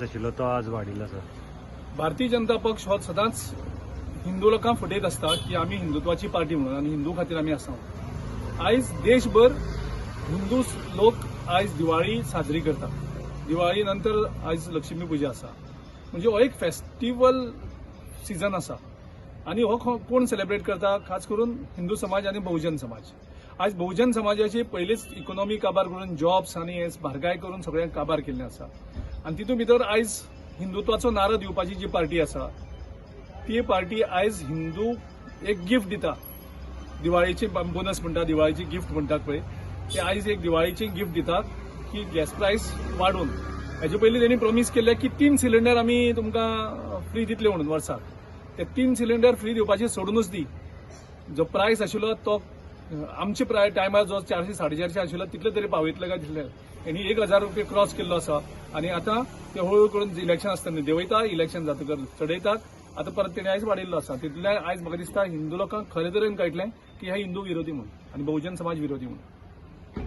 आशिल्लो तो आज वाडिल्लो आसा. भारतीय जनता पक्ष हो सदांच हिंदू लोकांक फटयत आसता की आमी हिंदुत्वाची पार्टी म्हणून आनी हिंदू खातीर आमी आसा. आयज देशभर हिंदू लोक आयज दिवाळी साजरी करतात. दिवाळी नंतर आयज लक्ष्मी पुजा आसा, म्हणजे हो एक फेस्टिवल सिजन आसा आनी हो कोण सेलिब्रेट करता? खास करून हिंदू समाज आनी बहुजन समाज. आयज बहुजन समाजाची पयलीच इकॉनॉमी काबार करून, जॉब्स आनी हे म्हारगाय करून सगळ्यांक काबार केल्लें आसा आनी तितून भितर आयज हिंदुत्वाचो नारो दिवपाची जी पार्टी आसा, ती पार्टी आयज हिंदू एक गिफ्ट दिता. दिवाळीची बोनस म्हणटा, दिवाळीची गिफ्ट म्हणटात पळय, ते आयज एक दिवाळीची गिफ्ट दितात की गॅस प्रायस वाडोवन. हेजे पयलीं तेणी प्रॉमीस केल्लें की 3 सिलिंडर आमी तुमकां फ्री दितले म्हणून वर्साक. ते 3 सिलिंडर फ्री दिवपाचे सोडूनच दी. जो प्रायस आशिल्लो तो आमचे प्राय टायमार जो 400 450 आशिल्लो, तितले तरी पावयतले काय दिसले. हेणी 1000 रुपये क्रॉस केल्लो आसा आनी आतां ते हळूहळू करून इलेक्शन आसतना देंवयता, इलेक्शन जातकर चडयतात. आतां परत तेणी आयज वाडयल्लो आसा. तितल्यान आयज म्हाका दिसता हिंदू लोकांक खरे तरेन कळटलें की हे हिंदू विरोधी म्हणून आनी बहुजन समाज विरोधी म्हणून.